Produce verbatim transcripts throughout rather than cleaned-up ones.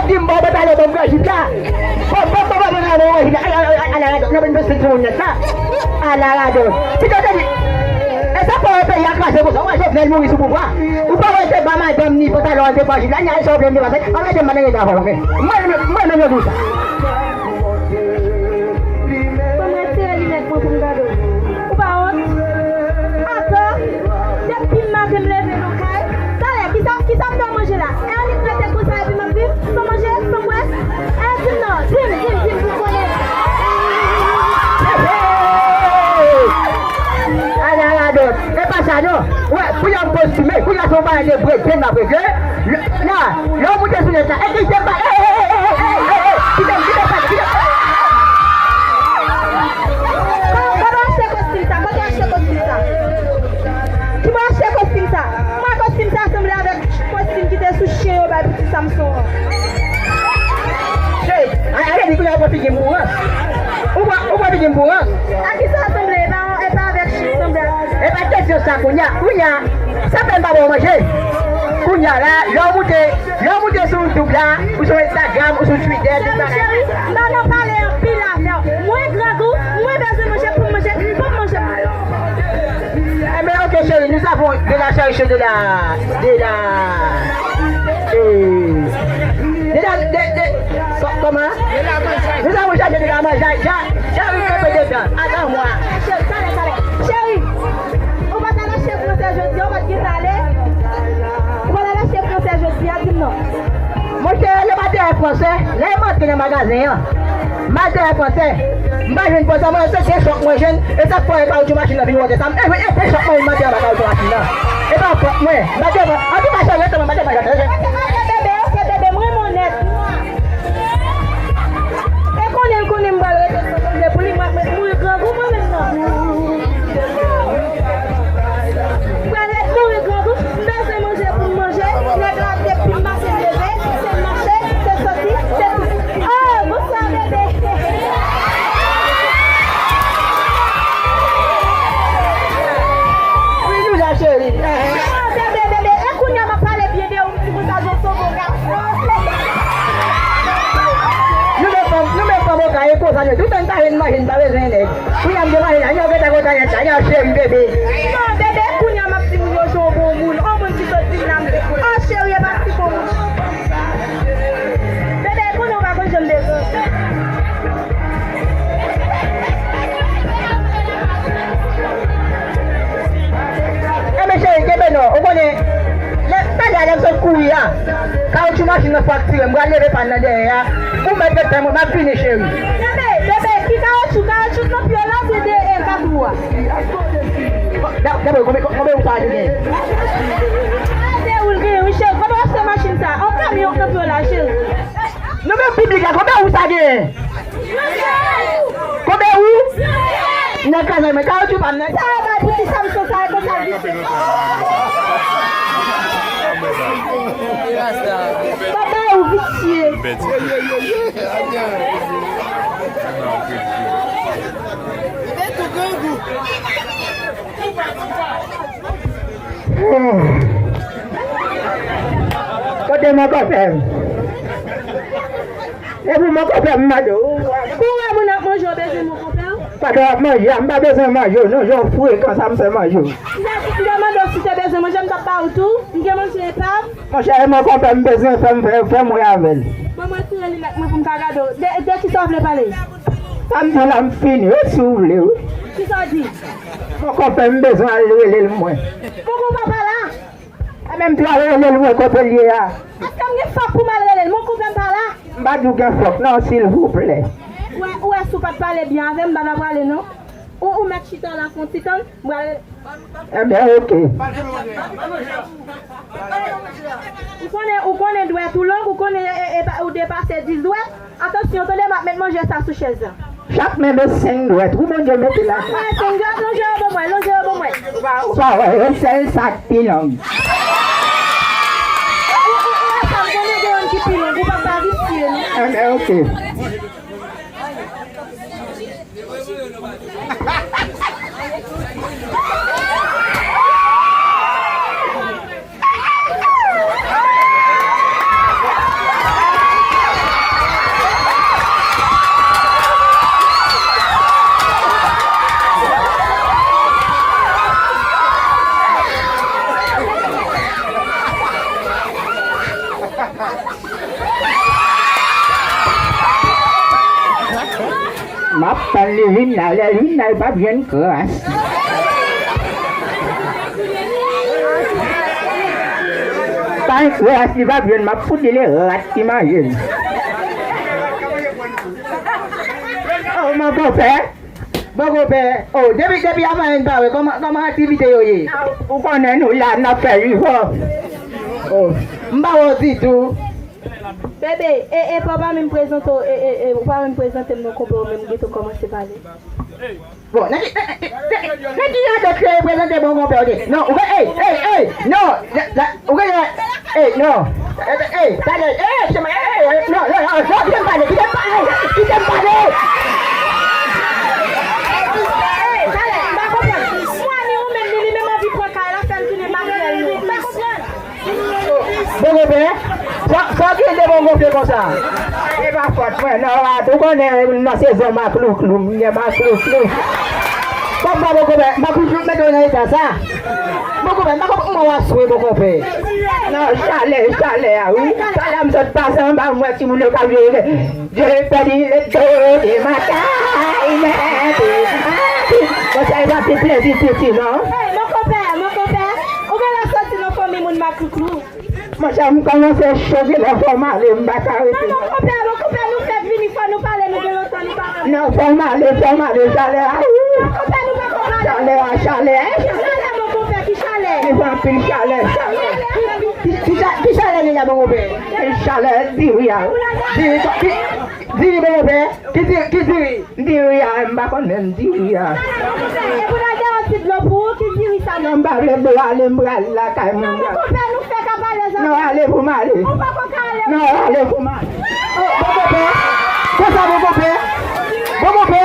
Di m, bon, mwen pale, bon, mwen jip la. Bon, bon, bon, bon, mwen jip la. Ala radòt, nan mwen mwen sou moun nèt la. Ala radòt. Ti tande di, e sa pa wè peyi a kraze konsa, ou wè Jovenel mouri sou pouvwa. Ou pa wè se ba madanm ni pantalon an te pran jip la, ni al sa w vle m te pase. An rete m pa nan rete avè w, ok? Mwen, mwen, mwen menm yo di w sa. Fò m retire linèt mwen pou m gade w. Ou pa wont? Atò, depi maten m leve nan kay, talè, kisa, kisa m fè w manje la? E annik rete konsa epi m ap viv san manje, san bwè? E di m non, di m, di m, di m pou m konnen. Ala radòt, e pa sa non. Wè, kounye a m postime, kounye a se yon bagay de vre, de m ap regle. La, lè w moute sou nèt la, e ki se pa, e, e, kite m, kite m pale, kite m. Kote w achte kostim sa? Kote w achte kostim sa? Ki bò w achte kostim sa? Mwen kostim sa sanble avèk kostim ki te sou chen yo bay pitit Samson an. Cheri, a, a, a, di kounye a w pran figi m pou rans. Ou pran, ou pran figi m pou rans. A ki sa w sanble? E pa, e pa avèk chen w sanble. E pa kesyon sa kounye a. Kounye a, sa fè m pa ba w manje. Kounye a la, lè w moute, lè w moute sou YouTube la, ou sou Instagram, ou sou Twitter, tout bagay. Cheri, cheri, m pa nan pale anpil avè w. Mwen grangou, mwen bezwen manje pou m manje, pou m manje. Eh ben, ok, chérie, nous avons de la charité, de la, de la, euh, de la, de, de, co-, comment? Nous avons cherché de la mangeaille. Ja-, Jarry kanpe dedan, adan mwa. Cheri, talè, talè. Cheri, ou pa t al achte fransè jodi a, ou pa t gen talè. Ou pa t al achte fransè jodi a, di m non. Monchè, lè m al dèyè fransè, lè m antre nan magazen an, m al dèyè fransè, m pa jwenn fransè, mwen se de chòk mwen jwenn, e sa k fè kawotchou machin nan vin wòtè sa, e wi, e de chòk mwen jwenn m antre anba kawotchou machin nan. E pa fòt mwen, m pa devan, antouka cheri, rete mwen, m pa devan, rete. Ok, bebe, ok, bebe, m renmen w nèt. E konnen l konnen m pral rete san manje pou li, mwen ap ret mouri grangou mwen menm non. M pral ret mouri grangou, m bezwen manje pou m manje. Nèg la depi maten leve, se mache, se soti, se tout. Oh, bonswa bebe. Wi, nou la cheri. Oh, bebe, bebe, e kounye a m ap pale byen de ou. Ti konsa, jan w sove yon gason. Nou menm fanm, nou menm fanm, okap, e konsa nou ye. Toutan n ta jwenn manje, n pa bezwen nèg. Kounye a m gen manje la, n ap gentan kontan nèt la, n ap cheri bebe. Non, bebe, kounye a m ap di moun yo jan w bon moun. On moun ki sot di m la, m di, oh, cheri, e pa ti bon moun. Bebe, konnen w pa konn jan m bezwen. Enben cheri, kenbe non. Ou konnen, lè, talè a lè m sot kouri a, kawotchou machin nan fraktire, m pral leve pàn nan dèyè a. Ou mèt ret tann mwen, m ap vini, cheri. Bebe, bebe, ki kawotchou? Kawotchou nan pye w la, se de e kat ou a. Da-, dabò, konbyen, konbyen ou sa a te gen? A, de ou l genyen, wi, cheri. Kote w achte machin sa a? On kamyon k nan pye w la, cheri. Nou menm piblik la, konbyen ou sa genyen? Konbyen ou? Nan kazay mwen, kawotchou pa m nan. Sa yo bay pou ti Samson sa, e konsa l visye. Papa ou visye. Kote mon konpè m? E pou mon konpè m mande w. Kou wè moun ap manje, w bezwen mon konpè w? Pandan w ap manje a, m pa bezwen manje w non, jan w frekan sa m fè manje w. M te, m te mande w si w te bezwen manje, m t ap ba ou tou. M gen manje epa m. Monchè, e mon konpè m bezwen fè m, fè, fè m wè avè l. Ban mwen tire linèt mwen pou m ka gade w. De, de kisa w vle pale? Sa m di la m fini wi, si w vle wi. Kisa w di? Mon konpè m bezwen al rele l mwen. Mon konpè pa la. E menm tou al rele l mwen kote l ye a. Èske m gen fòk pou m al rele l? Mon konpè m pa la. M pa di w gen fòk non, silvouplè. Ou wè, ou wè si w pa t pale byen avè m, m pa ta prale non. Ou, ou mèt chita la fè yon ti tan, m pral. Enben, ok. Ou konnen, ou konnen dwèt ou long, ou konnen, e, e, e, ou depase dis dwèt. Atansyon, tande, m ap met manje sa sou chèz la. Chak men gen senk dwèt. Wi, Bondye mete la. Mwen, senk dwèt, lonje yo ban mwen, lonje yo ban mwen. Ou pa wè, yon sèl sa k pi long. Ou, ou, ou wè sa, m konnen gen youn ki pi long, ou pa ka visye, non. Enben, ok. Tann li vin la, lè l vin la, li p ap jwenn kras. Pa gen kras, li p ap jwenn, m ap fout li le rat ki manje l. Oh, mon konpè. Bon konpè. Oh, depi, depi avan yè n pa wè, kòman, kòman aktivite yo ye? Ou konnen nou la, n ap fè jifò. Oh, m pa wè w ditou. Bebe, e, e, pa, pa menm prezante w, e, e, e, ou pa menm prezante m non, konpè, ou menm gentan kòmanse pale. Bon, nan ki, nan, nan, nan, nan ki radyo k te prezante bon konpè w te? Non, ou gen, ey, ey, ey, non, la, la, ou gen, ey, non, ey, ey, talè, ey, se mwen, ey, ey, non, non, non, non, kite m pale, kite m pale, kite m pale. Ey, talè, m pa konprann. Mwen ni ou menm, ni li menm anvi pran kay la, fè m tounen makrèl li. M pa konprann. Bon konpè, sa, sa w gen de bon konpè konsa? E pa fòt mwen, non, a, ou konnen nan sezon maklouklou, m gen maklouklou. Bon, bon, bon konpè, maklouklou mete w nan eta sa. Bon konpè, m pa konprann kòman w ap swe, bon konpè. Nan chalè, chalè a, wi. Talè m sot pase anba, m wè timoun yo k ap jwe. Je pèdi le do de ma kay nèt. Bon, sa e pa ti plezi piti, non? Hey, mon konpè, mon konpè, ou genlè soti nan fanmi moun maklouklou. Monchè, m kòmanse cho, genlè fò m ale, m pa ka rete. Non, mon konpè, mon konpè, nou fèk vini, fò nou pale, nou gen lontan nou pa pale. Non, fò m ale, fò m ale, chalè a, wi. Mon konpè, nou pa konn pale. Chalè a, chalè a. Ki chalè, mon konpè, ki chalè? Li fè anpil chalè, chalè. Ki, ki, ki cha-, ki chalè li la, mon konpè? Ki chalè, diri a. Diri, ki, diri, mon konpè. Ki diri, ki diri? Diri a, m pa konn menm diri a. E pou n al dèyè yon ti dlo pou ou, ki diri sa menm? Non, m pa vle dlo, ale, m pral lakay mwen. Non, mon konpè, nou fèk ap alèz. Non, ale pou m ale. Ou poko ka ale. Non, ale pou m ale. Oh, bon konpè. Konsa, bon konpè. Bon konpè.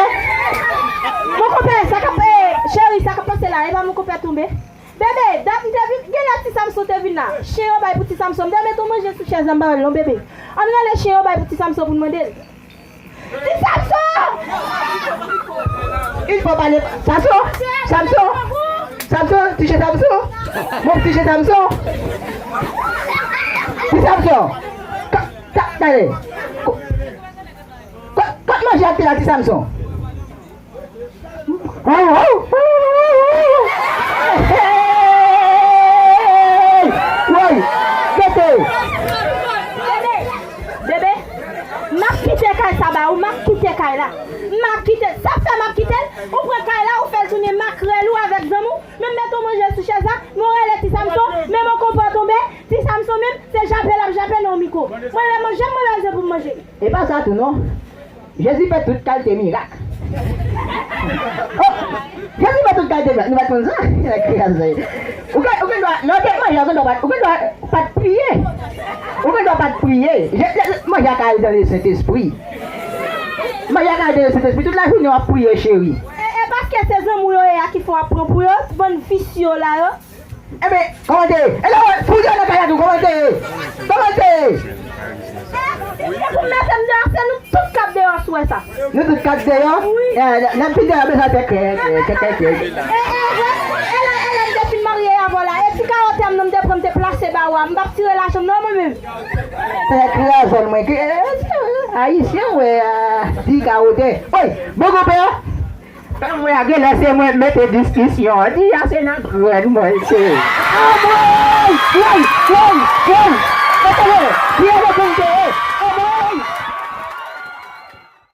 Bon konpè, sa k ap, eh, cheri, sa k ap pase la, e pa mon konpè tonbe. Bebe, dat m te vin, genlè Ti Samson te vin la. Chen yo bay pou Ti Samson. M te met yon manje sou chèz la, m pa wè l non, bebe. Ann rele chen yo bay pou Ti Samson pou n mande l. Ti Samson! Il faut parler. Samson! Samson! Samson! Ti chen Samson! Mon ti chen Samson! Ti Samson! Ka, ka, tande! Ko, ko, kot manje a te la, Ti Samson? Hey! Woy! Gete! Bebe, bebe, m ap kite kay sa ba ou, m ap kite kay la. M ap kite, sa fè m ap kite l, ou pran kay la, ou fè l tounen makrèl ou avèk zanmi w, men m met yon manje sou chèz la, men w rele Ti Samson, men mon konpè tonbe, Ti Samson menm, se jape l ap jape nan yon mikwo. Mwen lè manje, mwen bezwen pou m manje. E pa sa tou non. Jezi fè tout kalite mirak. Oh, Jezi fè tout kalite mirak. Nou pa t konn sa? Ou gen, ou gen dwa, nan tèt manje, ou gen dwa pa t, ou gen dwa pa t priye. Ou gen dwa pa t priye. Je, je, manje a ka al dan le Sentespri. Manje a ka al dan le Sentespri. Tout lajounen w ap priye, cheri. E, e paske se zanmi w yo ye a ki fè w ap pran pou yo, bann visye la yo. Enben, kòman te ye? E lè w fouye nan kay la tou, kòman te ye? Kòman te ye? Se pou mete m deyò, se nou tout k ap deyò si w wè sa. Nou tout k ap deyò? Wi. E, n ap fin deyò, bezwen fè krè, krè, krè, krè, krè. E, e, e, e lè, e lè m te fin marye avè w la, e ti kawotè m nan m te pran m te plase ba ou a, m p ap tire lajan m non mwen menm. Fè kraze mwen, ke, e, e, Ayisyen, wè, a, di kawotè. Oy, bon konpè, Tann mwen a, genlè se mwen k mete diskisyon an. Di a se nan grenn mwen l te ye. Anmwey! Woy!